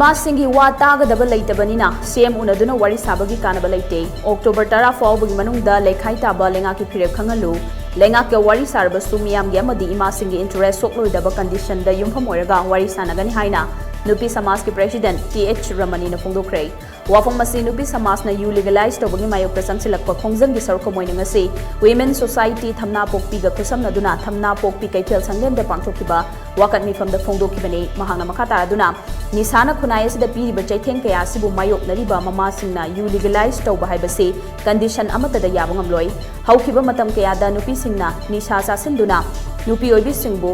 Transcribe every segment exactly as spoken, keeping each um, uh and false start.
ꯏꯃꯥꯁꯤꯡꯒꯤ ꯋꯥ ꯇꯥꯒꯗꯕ ꯂꯩꯇꯕꯅꯤꯅ ꯁꯤ ꯑꯦꯝ ꯎꯅꯗꯨꯅ ꯋꯥꯔꯤ ꯁꯥꯕꯒꯤ ꯀꯥꯟꯅꯕ ꯂꯩꯇꯦ꯫ ꯑꯣꯛꯇꯣꯕꯔ ꯇꯔꯥ ꯐꯥꯎꯕꯒꯤ ꯃꯅꯨꯡꯗ ꯂꯩꯈꯥꯏ ꯇꯥꯕ ꯂꯩꯉꯥꯛꯀꯤ ꯐꯤꯔꯦꯞ ꯈꯪꯍꯜꯂꯨ꯫ ꯂꯩꯉꯥꯛꯀ ꯋꯥꯔꯤ ꯁꯥꯔꯕꯁꯨ ꯃꯤꯌꯥꯝꯒꯤ ꯑꯃꯗꯤ ꯏꯃꯥꯁꯤꯡꯒꯤ ꯏꯟꯇꯔꯦꯁ ꯁꯣꯛꯂꯣꯏꯗꯕ ꯀꯟꯗꯤꯁꯟꯗ ꯌꯨꯝꯐꯝ ꯑꯣꯏꯔꯒ ꯋꯥꯔꯤ ꯁꯥꯟꯅꯒꯅꯤ ꯍꯥꯏꯅ ꯅꯨꯄꯤ ꯁꯃꯥꯖꯀꯤ ꯄ꯭ꯔꯦꯁꯤꯗꯦꯟꯠ ꯇꯤ ꯑꯩꯆ ꯔꯃꯅꯤꯅ ꯐꯣꯡꯗꯣꯛꯈ꯭ꯔꯦ꯫ ꯋꯥꯐꯝ ꯑꯁꯤ ꯅꯨꯄꯤ ꯁꯃꯥꯖꯅ ꯌꯨ ꯂꯤꯒꯦꯂꯥꯏꯖ ꯇꯧꯕꯒꯤ ꯃꯥꯌꯣꯛꯇ ꯆꯪꯁꯤꯜꯂꯛꯄ ꯈꯣꯡꯖꯪꯒꯤ ꯁꯔꯨꯛ ꯑꯃ ꯑꯣꯏꯅ ꯉꯁꯤ ꯋꯤꯃꯦꯟ ꯁꯣꯁꯥꯏꯇꯤ ꯊꯝꯅꯥꯄꯣꯛꯄꯤꯒ ꯈꯨꯠꯁꯝꯅꯗꯨꯅ ꯊꯝꯅꯥꯄꯣꯛꯄꯤ ꯀꯩꯊꯦꯜ ꯁꯪꯂꯦꯟꯗ ꯄꯥꯡꯊꯣꯛꯈꯤꯕ ꯋꯥꯀꯠ ꯃꯤꯐꯝꯗ ꯐꯣꯡꯗꯣꯛꯈꯤꯕꯅꯤ꯫ ꯃꯍꯥꯛꯅ ꯃꯈꯥ ꯇꯥꯔꯗꯨꯅ, ꯅꯤꯁꯥꯅ ꯈꯨꯟꯅꯥꯏ ꯑꯁꯤꯗ ꯄꯤꯔꯤꯕ ꯆꯩꯊꯦꯡ ꯀꯌꯥ ꯑꯁꯤꯕꯨ ꯃꯥꯌꯣꯛꯅꯔꯤꯕ ꯃꯃꯥꯁꯤꯡꯅ ꯌꯨ ꯂꯤꯒꯦꯂꯥꯏꯖ ꯇꯧꯕ ꯍꯥꯏꯕꯁꯤ ꯀꯟꯗꯤꯁꯟ ꯑꯃꯠꯇꯗ ꯌꯥꯕ ꯉꯝꯂꯣꯏ꯫ ꯍꯧꯈꯤꯕ ꯃꯇꯝ ꯀꯌꯥꯗ ꯅꯨꯄꯤꯁꯤꯡꯅ ꯅꯤꯁꯥ ꯆꯥꯁꯤꯟꯗꯨꯅ ꯅꯨꯄꯤ ꯑꯣꯏꯕꯤꯁꯤꯡꯕꯨ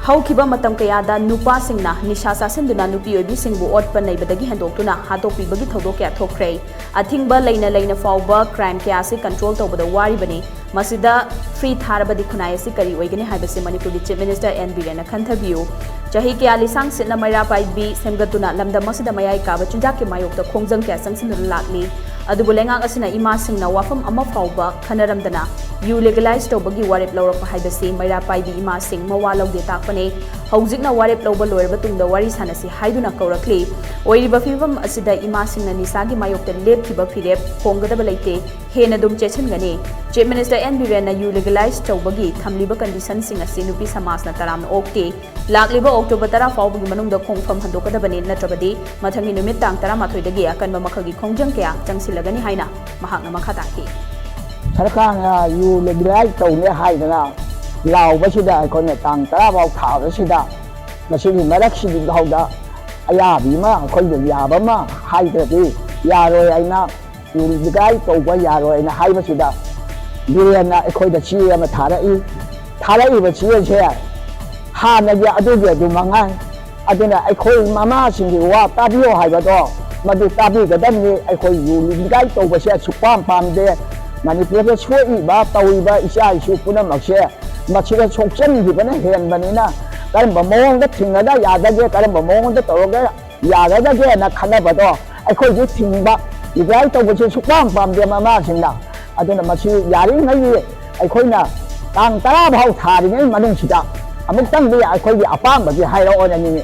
ꯍꯧꯈꯤꯕ ꯃꯇꯝ ꯀꯌꯥꯗ ꯅꯨꯄꯥꯁꯤꯡꯅ ꯅꯤꯁꯥ ꯆꯥꯁꯤꯟꯗꯨꯅ ꯅꯨꯄꯤ ꯑꯣꯏꯕꯤꯁꯤꯡꯕꯨ ꯑꯣꯠꯄ ꯅꯩꯕꯗꯒꯤ ꯍꯦꯟꯗꯣꯛꯇꯨꯅ ꯍꯥꯠꯇꯣꯛꯄꯤꯕꯒꯤ ꯊꯧꯗꯣꯛ ꯀꯌꯥ ꯊꯣꯛꯈ꯭ꯔꯦ꯫ ꯑꯊꯤꯡꯕ ꯂꯩꯅ ꯂꯩꯅ ꯐꯥꯎꯕ ꯀ꯭ꯔꯥꯏꯝ ꯀꯌꯥ ꯑꯁꯤ ꯀꯟꯇ꯭ꯔꯣꯜ ꯇꯧꯕꯗ ꯋꯥꯔꯤꯕꯅꯤ꯫ ꯃꯁꯤꯗ ꯐ꯭ꯔꯤ ꯊꯥꯔꯕꯗꯤ ꯈꯨꯟꯅꯥꯏ ꯑꯁꯤ ꯀꯔꯤ ꯑꯣꯏꯒꯅꯤ ꯍꯥꯏꯕꯁꯤ ꯃꯅꯤꯄꯨꯔꯒꯤ ꯆꯤꯐ ꯃꯤꯅꯤꯁꯇꯔ ꯑꯦꯟ ꯕꯤꯔꯦꯟꯅ ꯈꯟꯊꯕꯤꯌꯨ꯫ ꯆꯍꯤ ꯀꯌꯥ ꯂꯤꯁꯥꯡ ꯁꯤꯠꯅ ꯃꯩꯔꯥ ꯄꯥꯏꯕꯤ ꯁꯦꯝꯒꯠꯇꯨꯅ ꯂꯝꯗꯝ ꯑꯁꯤꯗ ꯃꯌꯥꯏ ꯀꯥꯕ ꯆꯤꯟꯖꯥꯛꯀꯤ ꯃꯥꯌꯣꯛꯇ ꯈꯣꯡꯖꯪ ꯀꯌꯥ ꯆꯪꯁꯤꯟꯗꯨꯅ ꯂꯥꯛꯂꯤ꯫ ꯑꯗꯨꯕꯨ ꯂꯩꯉꯥꯛ ꯑꯁꯤꯅ ꯏꯃꯥꯁꯤꯡꯅ ꯋꯥꯐꯝ ꯑꯃ ꯐꯥꯎꯕ ꯈꯟꯅꯔꯝꯗꯅ ꯌꯨ ꯂꯤꯒꯦꯂꯥꯏꯖ ꯇꯧꯕꯒꯤ ꯋꯥꯔꯦꯞ ꯂꯧꯔꯛꯄ ꯍꯥꯏꯕꯁꯤ ꯃꯩꯔꯥ ꯄꯥꯏꯕꯤ ꯏꯃꯥꯁꯤꯡ ꯃꯋꯥ ꯂꯧꯗꯦ ꯇꯥꯛꯄꯅꯤ꯫ ꯍꯧꯖꯤꯛꯅ ꯋꯥꯔꯦꯞ ꯂꯧꯕ ꯂꯣꯏꯔꯕ ꯇꯨꯡꯗ ꯋꯥꯔꯤ ꯁꯥꯟꯅꯁꯤ ꯍꯥꯏꯗꯨꯅ ꯀꯧꯔꯛꯂꯤ꯫ ꯑꯣꯏꯔꯤꯕ ꯐꯤꯕꯝ ꯑꯁꯤꯗ ꯏꯃꯥꯁꯤꯡꯅ ꯅꯤꯁꯥꯒꯤ ꯃꯥꯌꯣꯛꯇ ꯂꯦꯞꯈꯤꯕ ꯐꯤꯔꯦꯞ ꯍꯣꯡꯒꯗꯕ ꯂꯩꯇꯦ꯫ ꯍꯦꯟꯅ ꯑꯗꯨꯝ ꯆꯦꯠꯁꯤꯟꯒꯅꯤ꯫ ꯆꯤꯐ ꯃꯤꯅꯤꯁꯇꯔ ꯑꯦꯟ ꯕꯤꯔꯦꯟꯅ ꯌꯨ ꯂꯤꯒꯦꯂꯥꯏꯖ ꯇꯧꯕꯒꯤ ꯊꯝꯂꯤꯕ ꯀꯟꯗꯤꯁꯟꯁꯤꯡ ꯑꯁꯤ ꯅꯨꯄꯤ ꯁꯃꯥꯖꯅ ꯇꯔꯥꯝꯅ ꯑꯣꯛꯇꯦ꯫ ꯂꯥꯛꯂꯤꯕ ꯑꯣꯛꯇꯣꯕꯔ ꯇꯔꯥ ꯐꯥꯎꯕꯒꯤ ꯃꯅꯨꯡꯗ ꯈꯣꯡꯐꯝ ꯍꯟꯗꯣꯛꯀꯗꯕꯅꯤ, ꯅꯠꯇ꯭ꯔꯕꯗꯤ ꯃꯊꯪꯒꯤ ꯅꯨꯃꯤꯠ ꯇꯥꯡ ꯇꯔꯥꯃꯥꯊꯣꯏꯗꯒꯤ ꯑꯀꯟꯕ ꯃꯈꯜꯒꯤ ꯈꯣꯡꯖꯪ ꯀꯌꯥ ꯆꯪꯁꯤꯜꯂꯒꯅꯤ ꯍꯥꯏꯅ ꯃꯍꯥꯛꯅ ꯃꯈꯥ ꯇꯥꯈꯤ꯫ ꯁꯔꯀꯥꯔꯅ ꯌꯨ ꯂꯤꯒꯦꯂꯥꯏꯖ ꯇꯧꯅꯤ ꯍꯥꯏꯗꯅ ꯂꯥꯎꯕꯁꯤꯗ ꯑꯩꯈꯣꯏꯅ ꯇꯥꯡ ꯇꯔꯥ ꯐꯥꯎ ꯊꯥꯕꯁꯤꯗ ꯃꯁꯤꯒꯤ ꯃꯔꯛꯁꯤꯗꯤ ꯐꯥꯎꯗ ꯑꯌꯥꯕꯤ ꯑꯃ, ꯑꯩꯈꯣꯏꯗ ꯌꯥꯕ ꯑꯃ ꯍꯥꯏꯗ꯭ꯔꯗꯤ ꯌꯥꯔꯣꯏ ꯍꯥꯏꯅ ꯌꯨ ꯂꯤꯒꯦꯂꯥꯏꯖ ꯇꯧꯕ ꯌꯥꯔꯣꯏꯅ ꯍꯥꯏꯕꯁꯤꯗ ꯕꯤꯔꯦꯟꯅ ꯑꯩꯈꯣꯏꯗ ꯆꯦ ꯑꯃ ꯊꯥꯔꯛꯏ꯫ ꯊꯥꯔꯛꯏꯕ ꯆꯦ ꯑꯁꯦ ꯍꯥꯟꯅꯒꯤ ꯑꯗꯨꯒꯤ ꯑꯗꯨ ꯃꯉꯥꯏ꯫ ꯑꯗꯨꯅ ꯑꯩꯈꯣꯏ ꯃꯃꯥꯁꯤꯡꯒꯤ ꯋꯥ ꯇꯥꯕꯤꯌꯣ ꯍꯥꯏꯕꯗꯣ ꯃꯗꯨ ꯇꯥꯕꯤꯒꯗꯕꯅꯤ꯫ ꯑꯩꯈꯣꯏ ꯌꯨ ꯂꯤꯒꯦꯂꯥꯏꯖ ꯇꯧꯕꯁꯦ ꯁꯨꯛꯄꯥꯝ ꯄꯥꯝꯗꯦ꯫ ꯃꯅꯤꯄꯨꯔꯗ ꯁꯣꯛꯏꯕ ꯇꯧꯔꯤꯕ ꯏꯆꯥ ꯏꯁꯨ ꯄꯨꯝꯅꯃꯛꯁꯦ ꯃꯁꯤꯗ ꯁꯣꯛꯆꯟꯈꯤꯕꯅ ꯍꯦꯟꯕꯅꯤꯅ ꯀꯔꯝꯕ ꯃꯑꯣꯡꯗ ꯊꯤꯡꯉꯒ ꯌꯥꯗꯒꯦ, ꯀꯔꯝꯕ ꯃꯑꯣꯡꯗ ꯇꯧꯔꯒ ꯌꯥꯒꯗꯒꯦꯅ ꯈꯟꯅꯕꯗꯣ ꯑꯩꯈꯣꯏꯗꯤ ꯊꯤꯡꯕ, ꯂꯤꯒꯦꯂꯥꯏꯖ ꯇꯧꯕꯁꯦ ꯁꯨꯛꯄꯥꯝ ꯄꯥꯝꯗꯦ ꯃꯃꯥꯁꯤꯡꯅ꯫ ꯑꯗꯨꯅ ꯃꯁꯤ ꯌꯥꯔꯤꯉꯩ ꯑꯩꯈꯣꯏꯅ ꯇꯥꯡ ꯇꯔꯥ ꯐꯥꯎ ꯊꯥꯔꯤꯉꯩ ꯃꯅꯨꯡꯁꯤꯗ ꯑꯃꯨꯛꯇꯪꯗꯤ ꯑꯩꯈꯣꯏꯒꯤ ꯑꯄꯥꯝꯕꯗꯤ ꯍꯥꯏꯔꯛꯑꯣꯅ ꯅꯤꯡꯉꯤ꯫